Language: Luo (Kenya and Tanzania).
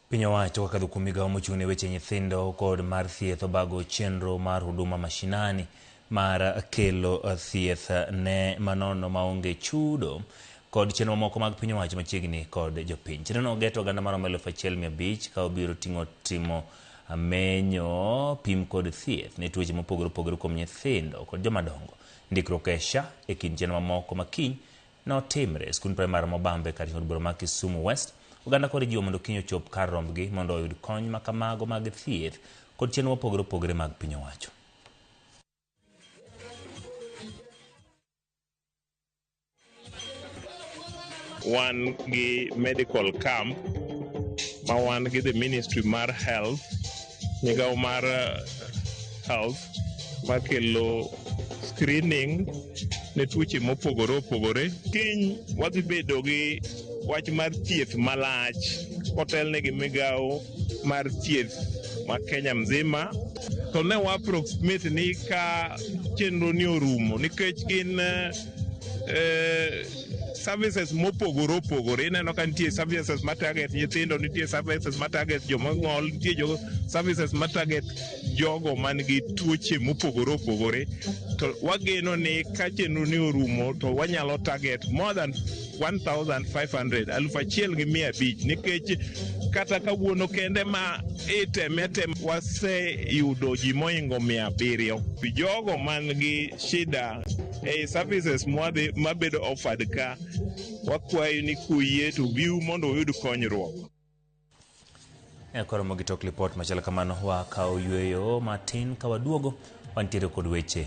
Piny owacho kokadho kuom migawo mochung' ne weche nyithindo kod mar thieth obago chenro mar Huduma Mashinani mar kelo thieth ne manono maonge chudo kod chenro mamoko mag piny owacho machiegni kod jopiny. Chenrono ogeto oganda maromo 1500 ka obiro ting'o timo menyo, pim kod thieth ne tuoche mopogore opogore kuom nyithindo kod jomadongo. Ndikruok e SHA e kind chenro mamoko ma kiny notimre e skund primar Mobambo e kar od bura ma Kisumu West. Oganda kod ijiwo mondo kiny ochop kar rombgi mondo oyud kony ma kamago mag thieth kod chenro mopogore opogore mag piny owacho. Wan gi medical camp ma wan gi the ministry mar health, migawo mar health makelo screening ne tuoche mopogore opogore. Kiny wadhi bedo gi wach mar thieth malach kotelne gi migawo mar thieth ma Kenya mzima. To ne wa approximate ni ka chenro ni orumo nikech gin services mopogore opogore. Ineno ka nitie services ma target nyithindo, nitie services ma target joma ng'ol, nitie services ma target jogo man gi tuoche mopogore opogore. To wageno ni ka chenro ni orumo to wanyalo target more than 1500, 1500, nikech kata kawuono kende ma iteme tem waseyudo ji moingo 700. Jogo man gi shida e services mwadhi mabedo offered ka, wakwayo ni kuyie to biu mondo uyud konyruok. E koromo gi tok lipot machalo kamano, wakawo yweyo matin ka waduogo wantiere kod weche.